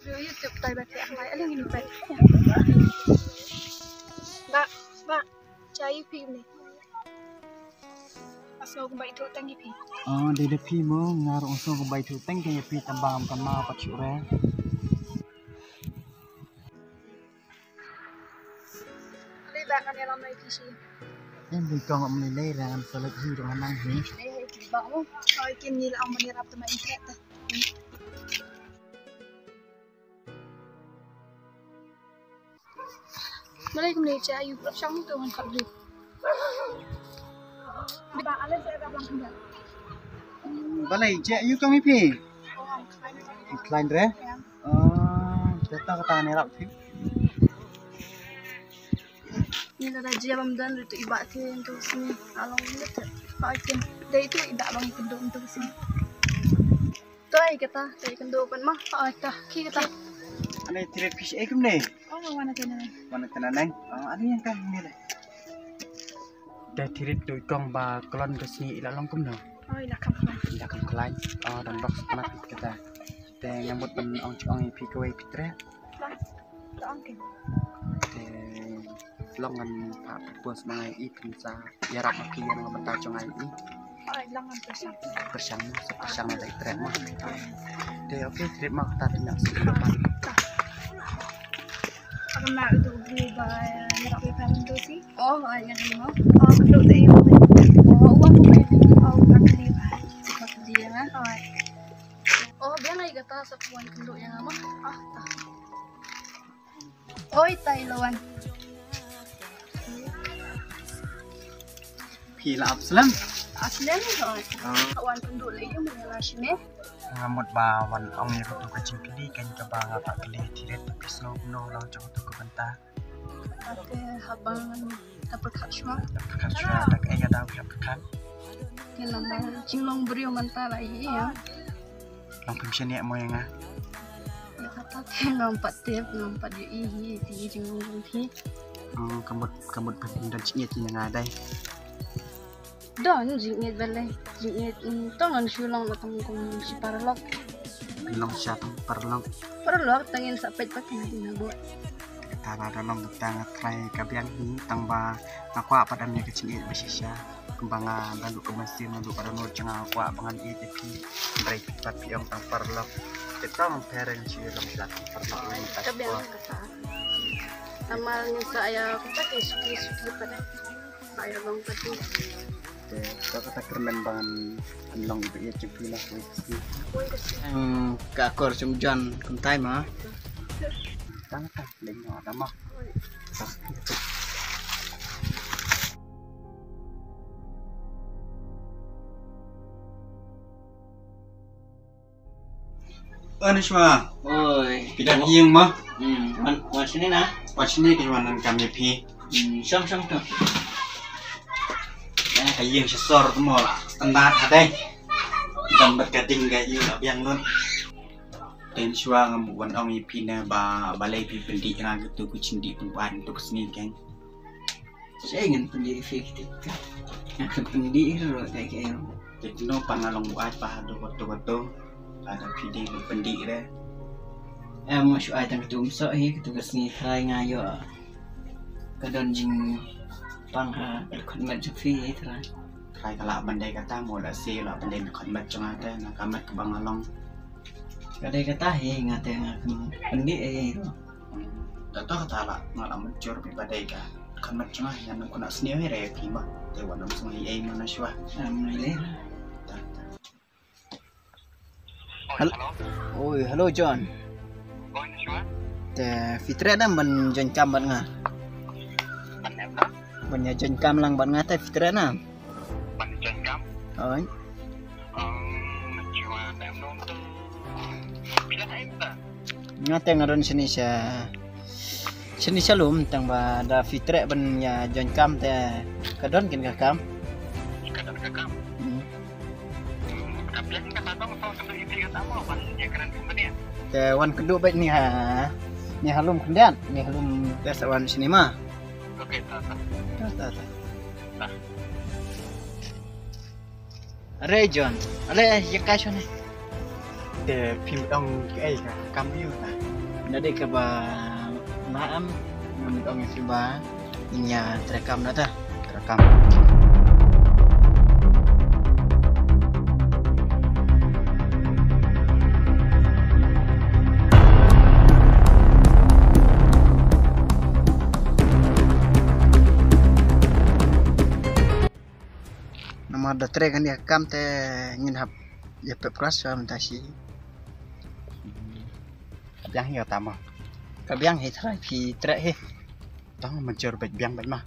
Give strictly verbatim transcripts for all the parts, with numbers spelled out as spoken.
Yo, YouTube tai ba te ang bai aling ini bai. Ba, ba, cha ïa phi ne. Aso kumba itu tang ïa phi. Oh, dei da phi mo, nga ruh ong sngewbha bai tu teng ïa phi tang ba ngam kan ma pat shuh re. Dei ba ngan ïalam ïa phi shi. Em, dei kong am lei lei ra ngan sa leit hi ruh ngan nang hi. Eh, dei ba mo. Oi, kin ni la ong ban ïarap ta ma internet ta. Balei kumne, cha ïa u shang tu ngan khat dei. Ba ale sa da bang da. Balei cha ïa u kong ïa phi? Khlaiñ re. Oh, kata kata ne rap phi. Ni la da jia bam dan tu i ba te tu sini. Along ni te. Ba kin. Dei tu i ba bam tu tu sini. Toi kata, toi kynduh pat ma. Oi ta, ki kata. Ane tirit pis eh kumne. Oh, wana tena. Wana tena neng. Oh, ane yang kan ni le. Te tirit tu i kong ba klon ka sngi i la long kumno. Oh, i la kam klon. I la kam klon. Oh, dang dok smat kata. Te nga mut ban ong chi ong ïa phi kawei phi treh. Te long ngan phah propose ma nga ïa i phin sa ïarap ma phi ïa nga mynta jong nga ïa i. Ai, lang ngan pyrshang. Pyrshang, sa pyrshang da i treh ma. Te okay, trip ma kata te nga sa pynlong. Akan na itu beli ba ïarap ïa parent tu si. Oh, ai ngan mo. Oh, kynduh te ïa. Oh, wa ko. Oh, wa ko. Wa ko dia. Oh. Oh, biang ai kata sa wan kynduh ïa nga ma. Ah, ta. Oi, tai lawan. Phi la ap slem? Ap slem, oi. Ah. Wan kynduh lei ïa nga la shine. Nga mut ba wan ong ïa katu ka jingkylli kan kaba nga pat kylli tiret, phi sngew kumno lang jong katu ka bynta. Ate haba ngan ta pyrkhat shuwa. Ta pyrkhat shuwa, ta kaei ka daw phi hap pyrkhat. Te namar jinglong briew mynta la ïohi ïa. Long phim shaniah mo ïa nga. Ïa kata te ngam pat tip, ngam pat ïohi hi, hi jinglong jong phi. Hmm, ka mut, ka mut phin don jingïeit ïa nga dei. Don jingïeit balei? Jingïeit, mm, to ngan shu long la tang kum shi paralok. Long sha tang paralok. Paralok tang ngin sa peit pat ka dei na bor. Kata la da long kata nga trai ka biang hi tang ba nga kwah pat em ïa ka jingïeit ba shisha. Kumba nga da luh ka mynsiem na luh ka dohnud jong nga kwah ba ngan ïeit ïa phi. Hynrei phi pat phi ong tang paralok. Te tang pher ngan shu long sha tang paralok. Ai, ka biang kata. Namar ngin sa ïa kata ki suki suki pat. Ai, abang pati. Te, to kata kyrmen ban long iba ïa jingpynlong. Hmm, ka akor jong John kumtai ma. Tang tang leng ma tama. Oi Nishwa. Oi. Phi dang ïeng mo? Hmm, wan, wan shane na. Wan shane ki wan nang kam ïa phi. Hmm, shong shong to. Ka ïeng sha sor to mo la standard ha dei. Dang bad ka ding ka ïeng la biang lut. Te Nishwa ngam wan ong ïa phi ne ba balei phi pyndih ïa nga katu ka jingdih pynban tu ka sngi keiñ. Sa ngan pyndih ïa phi kti ka. Ngan pyndih ïa ruh ka ka ïa. Te kino pat nga long buaid pa haduh kato kato. Lada phi dei ban pyndih re. Em, shu ai tang katu um soh hi katu ka sngi trai nga ïoh. Ka don jingpang ha ka dkhot met jong phi hi trai. Trai ka lah ban dei kata mo lehse lah ban dei dkhot met jong nga te na ka met kaba nga long. Ka dei kata hi nga te nga khlem pyndih ei ei ruh. Te to kata la nga la mynjur phi ba dei ka dkhot met jong nga, nga nang kynnoh sniew hi re phi ma. Te wat nym sngew ei ei ma Nishwa. Em, ei ei. Hel-, oi, hello John. Oi Nishwa. Te phi treh ne em ban join kam bad nga? Ban ne em? Ban ïa join kam lang bad nga te phi treh ne em? Ban join kam? Oi. Em, Nishwa, ne em nong tu. Phi la ai ta? Nga te nga don shane sha, shane sha lum tang ba da phi treh ban ïa join kam te ka don kin ka kam. Ka don ka kam. Hmm. Ka biang ka ta tong tong kynduh ïa phi ka ta mo ban ïa kren kum bniah. Te wan kynduh bad ni ha, ni ha lum khyndiat, ni ha lum te sa wan shane ma. Okay, ta ta. Ta ta ta. Are John, are ïa ka shane. Te phim ong kaei ka kam ïa u ta. Jadi kaba ma am ngam ong ïa phi ba ngin ïa trei kam na ta. Trei kam. Namar da trei kane ka kam te ngin hap ïa pep klas sha mynta shi. Ka biang hi kata ma. Ka biang hi trai phi treh hi. Tang ma jur beit biang beit ma.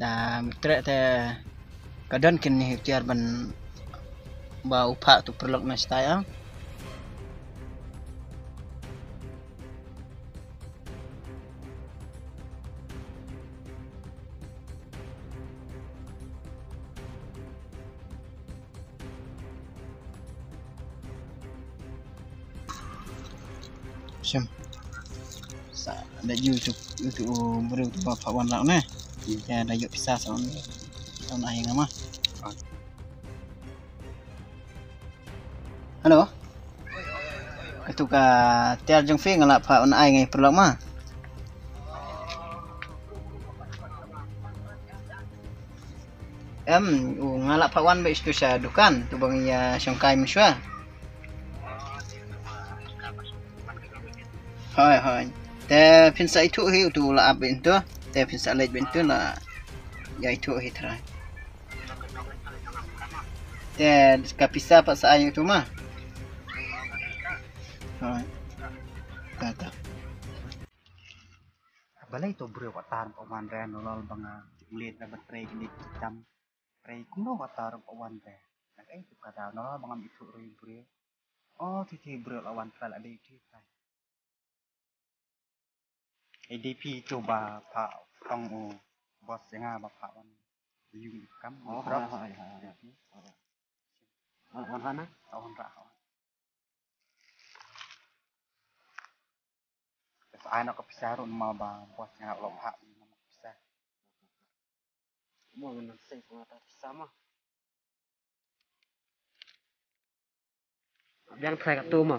Da treh te ka don kine tiar ban ba u phah tu pyrlok na stai ah. Shem. Sa da ju tu tu briew tu ba phah wan lak ne. Ya da ïoh pisa sa on. On ai nga ma. Hello. Katu ka tiar jong phi nga la phah wan ai ngai pyrlok ma. Em, u nga la phah wan ba istu sha dukan tu bang ïa shongkai mynshuwa. Hoi hoi. Te phin sa ithuh hi utu la ap ba intu. Te phin sa leit ba intu la ïa ithuh hi trai. Te ka pisa pat sa ai utu ma. Hoi. Ta ta. Balei to briew ka tan ka wan re no lol ba nga len na ba trei kini ki tam. Trei kumno ka tar ka wan re. Na ka ai tu ka da no lol ba ngam ithuh re briew. Oh, ti ti briew la wan tra la dei ti. Ai dei phi to ba phah tong u boss nga ba phah wan. Yu kam. Oh, ha ha ha. Wan ha na. Wan ra. Sa ai na ka pisa ruh ma ba boss nga lo phah na ka pisa. Mo ngan save na ka pisa ma. Biang thai ka tu ma.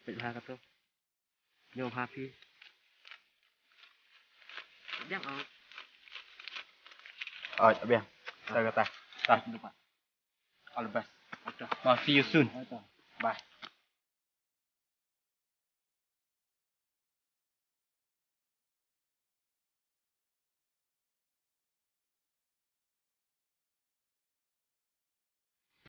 Pit ha ka tu. Yo ha phi. Biang ah. Oi, biang. Thai ka ta. Ta. Lupa. All the best. Okay. Ma, see you soon. Okay. Bye.